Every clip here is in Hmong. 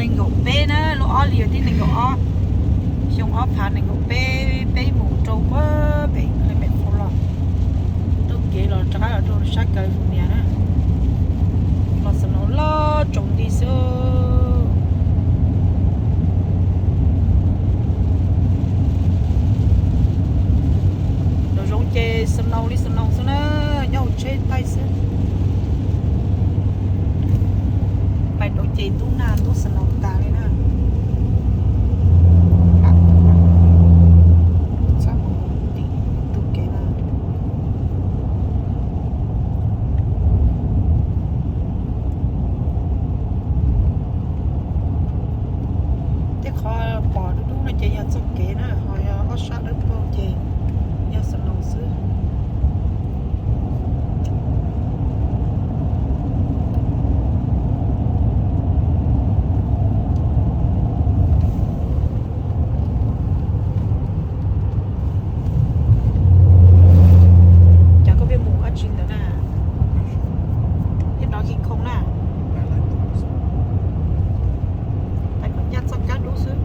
Nees nkaum peb na, lub ob hlis thib nees nkaum ob, xyoo ob phav nees nkaum peb, peb mus rau puag pem California los, taug kev los rov qab los rau sab California na, los snow loj tsaus nti xwb. Nraum zoov ces snow li snow xwb na, nyob hauv tsheb thaij xwb. Pais rau ces ntub nag ntub snow tas li na. Txhob mus tim tus kev na. Tej qhov pom dub dub no ces yog txoj kev na, ho yog ob sab dawb paug ces yog snow xwb. Cas koj pheej mus dab tsi ntawd na? Pheej hnov khib khoo na. Tais kom ncaj txoj kab dub xwb.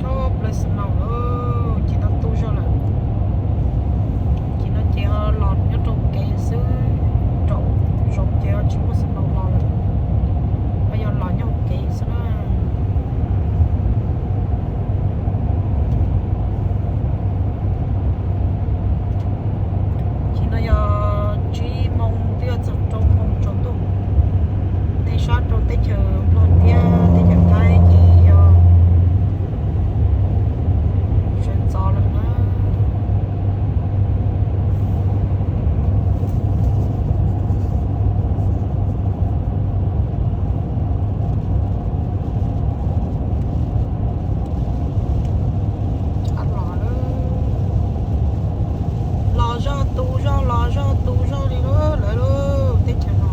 Rau plaws snow lawm, ces no tu zog lawm. Ces no ces los nyob rau kev xwb, rau zoov ces tsis muaj snow los lawm, ho yog los nyob hauv kev xwb na. Ces no yog tsib moo twb yuav txog rau moo tsaus ntuj. Nej sab rau teb chaws Nplog thiab teb chaws Thaib ces yog sawv ntxov lawm na. Los, los zog tu zog, los zog tu zog li lawm lawm teb chaws no.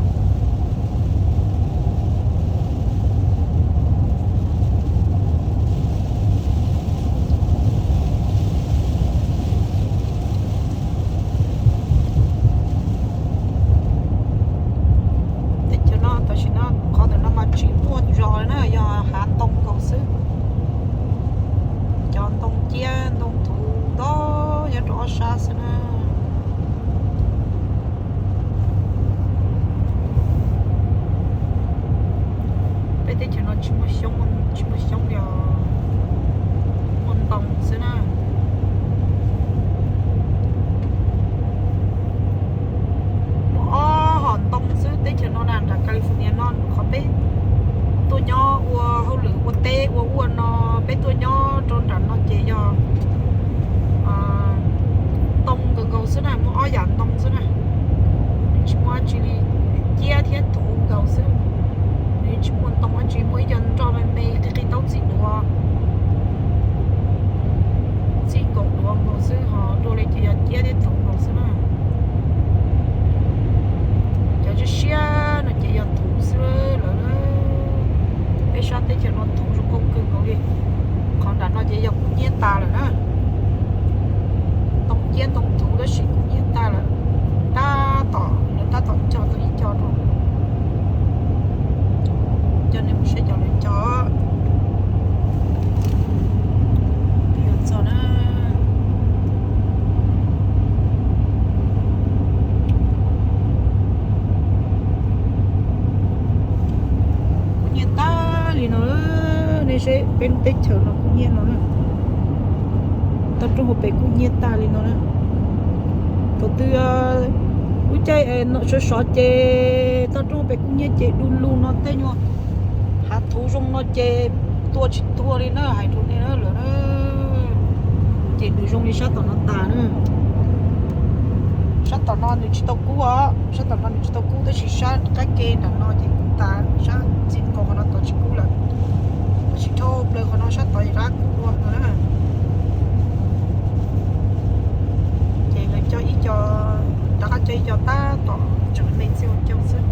Teb chaws no tam sim no qhov ntawm no mas tsis muaj zos li na, yog hav ntoo nkaus xwb. Cov ntoo ciab ntoo thuv ntau nyob rau ob sab xwb na. Peb teb chaws no tsis muaj xyoob, tsis muaj xyoob li os, muaj ntoo xwb na. Muaj ob hom ntoo xwb teb chaws no na, nram California no qhov peb tuaj nyob ua hauj lwm ua teb ua ua no, peb tuaj nyob rau nram no ces yog ntoo nkaus nkaus xwb na, muaj ob yam ntoo xwb na. Nws tsis muaj dab tsi li, ciab thiab thuv nkaus xwb. Nws tsis muaj ntoo dab tsi, muaj ib co nroj me me qi qi taub txi duav, txi nkaus duav nkaus xwb, ho dua li ces yog ciab thiab thuv nkaus xwb na. Cov siab siab no ces yog thuv xwb lawm. Peb sab teb chaws no thuv zoo nkauj kawg nkaus li. Qhov nram no ces yog kub hnyiab tas lawm na. Ntoo ciab ntoo thuv tab sis kub hnyiab tas lawm. Tab tom, lawv tab tom cog tau ib co rau, coj nej mus saib cov lawv cog. Yuav txog na. Kub hnyiab tag li no, nej saib peb lub teb chaws no kub hnyiab no na. Toj roob hauv pes kub hnyiab tag li no na. Thaum twg lub caij sov sov ces toj roob hauv pes kub hnyiab ces du lug no tej nyuag hav thuv zoo no ces tua tsis tuag li na, hais rau nej lawm na. Ces nws zoo li sab tom no tas na. Sab tom no nws tsis tau kub os, sab tom no nws tsis tau kub tab sis sab qab ke nram no ces kub tas, sab txij nkaus qhov no tod tsis kub lawm. Tab sis dhau plaws qhov no sab tod rov qab kub dua no na. Ces lawv cog ib co, rov qab cog ib co tab tom tseem me txij ua cog xwb.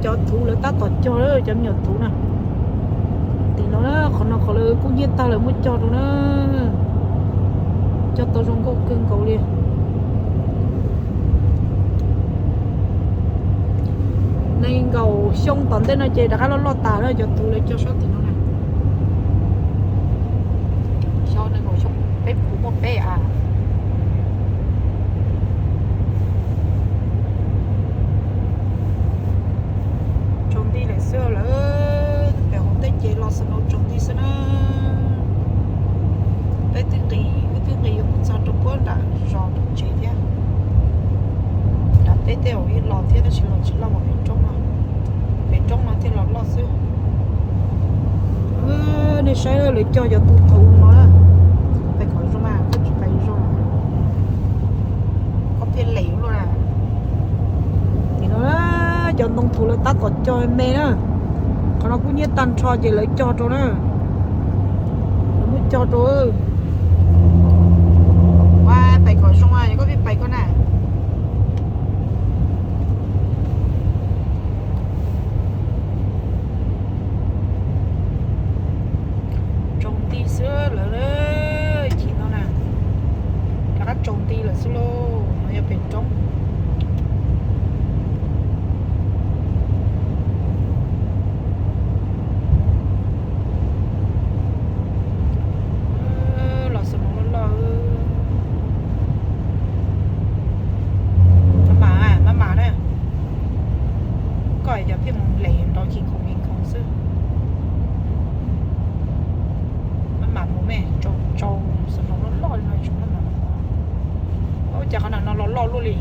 Cov thuv lawv tab tom cog lawm, cov me nyuam thuv na. Tim no na, qhov no qhov lawv kuj nyiaj tag lawv muab cog rau na. Cog tau zoo nkauj kawg nkaus li. Nees nkaum xyoo tom ntej no ces rov qab loj loj tas lawm, cov thuv lawv cog sab tim no na. Xyoo nees nkaum xyoo peb puv muaj peb a. Tsaus nti lawm xwb lawm, pem hauv tej ces los snow tsaus nti xwb na. Peb twb nqis, wb twb nqis yuav mus txog rau puag nram zos rau tsev thiab. Nram peb tej uas ib los thiab tab sis los tsis loj, pem roob no, pem roob no thiaj los loj xwb. Nej saib lawv cog cov tus thuv no na, pais kom zoo mas koj tsis pais zoo, koj thiaj lem luaj na. Tim no cov ntoo thuv lawv tab tom cog me na. Qhov no kuj nyiaj tag nrho ces lawv cog rau na. Lawv muab cog rau. Pais kom zoo, koj thiaj pais koj na. Tsaus nti xwb lawm, chim no na, rov qab tsaus nti lawm xwb lauj, no yog pem roob. Los snow loj loj. Maj mam, maj mam na. Koj yog thiaj mus lem nrov chim khoom chim khoom xwb. Maj mam mus me, tsaus, tsaus snow loj loj li no tsis maj mam. Ua cas qhov no los loj luaj li,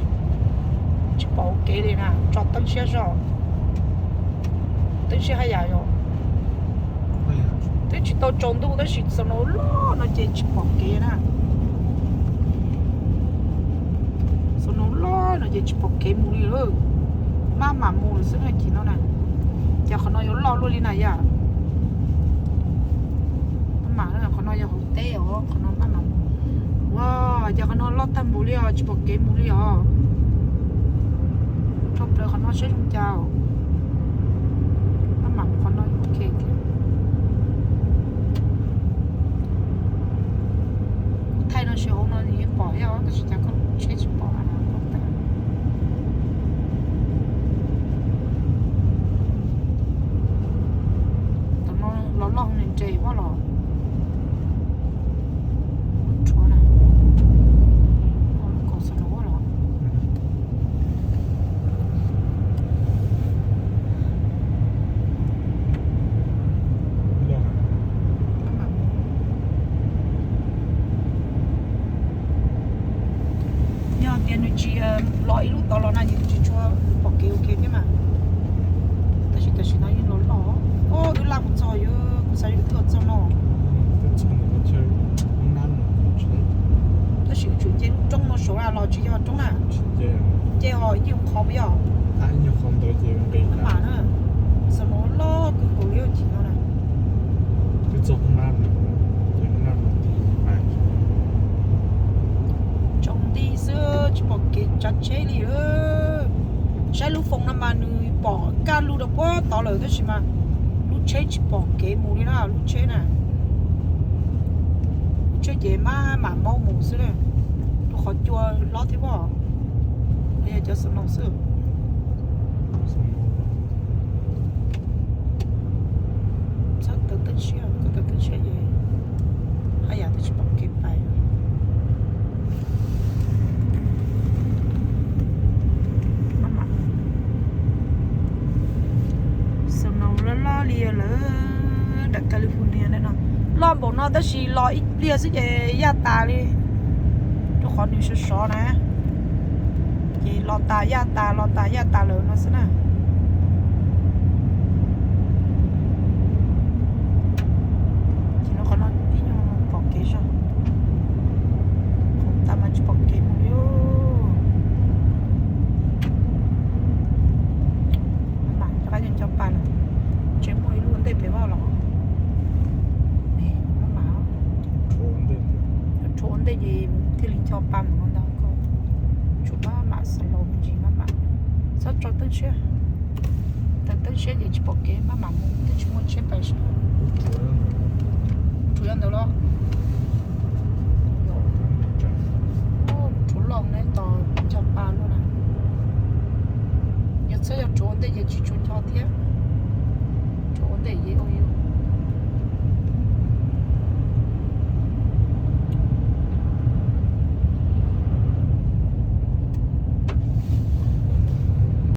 tsis pom kev li na, tso teeb siab zog. Teeb siab haj yam yog twb tsis tau tsaus ntuj tab sis snow loj no ces tsis pom kev na. Snow loj no ces tsis pom kev mus li lawm. Maj mam mus lawm xwb na, chim no na. Ces qhov no yuav loj luaj li na yom. Maj mam, qhov no yog hauv teb os, qhov no maj mam mus. Ua, ces qhov no loj tag npaum li os, tsis pom kev mus li os. Rho plaws qhov no saib zoo cas. Maj mam qhov no ok thiab. Kuv thaij no seb hauv no nws yeej pom thiab os, tab sis cas koj tsheb tsis pom no. Tam no los loj nres nres pob los. Rhuav na, lub kaus xwb los. Yog tias nws tsis los ib lub tod los na ces tsis tshua pom kev ok thiab mas. Tab sis tam sim no yeej los loj. Wb laj kuv txog, kuv xav yog twb los txog no. Tab sis wb tseem nce lub roob no saud los tsis yog roob na. Nce ho ib nyuag qhov puas yog? Maj mam na, snow loj kawg nkaus li chim no na. Tsaus nti xwb tsis pom kev tsav tsheb li. Saib lub foos no mas nws pom kaj lug rau puag tod lawm tab sis mas lub tsheb tsis pom kev mus li na, lub tsheb na. Lub tsheb ces maj mam maub mus xwb na, rau qhov cua hlob thiab pob. Yog cov snow xwb. Txhob taws teeb siab, koj taws teeb siab ces haj yam twb tsis pom kev pais. Snow loj loj li lawm nram California no. Loj npaum no tab sis los ib pliag xwb ces yaj tas li, rau qhov nws sov sov na. Ces los tas yaj tas, los tas yaj tas lawm no xwb na. Ces no qhov no ib nyuag pom kev zog, qhov tas mas tsis pom kev mus li. Maj mam rov qab nco pa lawm, tseem muaj ib lub ua ntej pem vaj los. Maj mam, rhuav ua ntej ces thiaj li nco pa mus no ntag. Tsum maj mam slow me ntsis maj mam, txhob tso teeb siab. Tawm teeb siab ces tsis pom kev, maj mam mus twb tsis muaj tsheb pais. Tsuav ntawd los? Tsuav loj ne, tos ncho pa luaj na. Yog txhob yog tsuav ntej ces tsis tshua ncho thiab.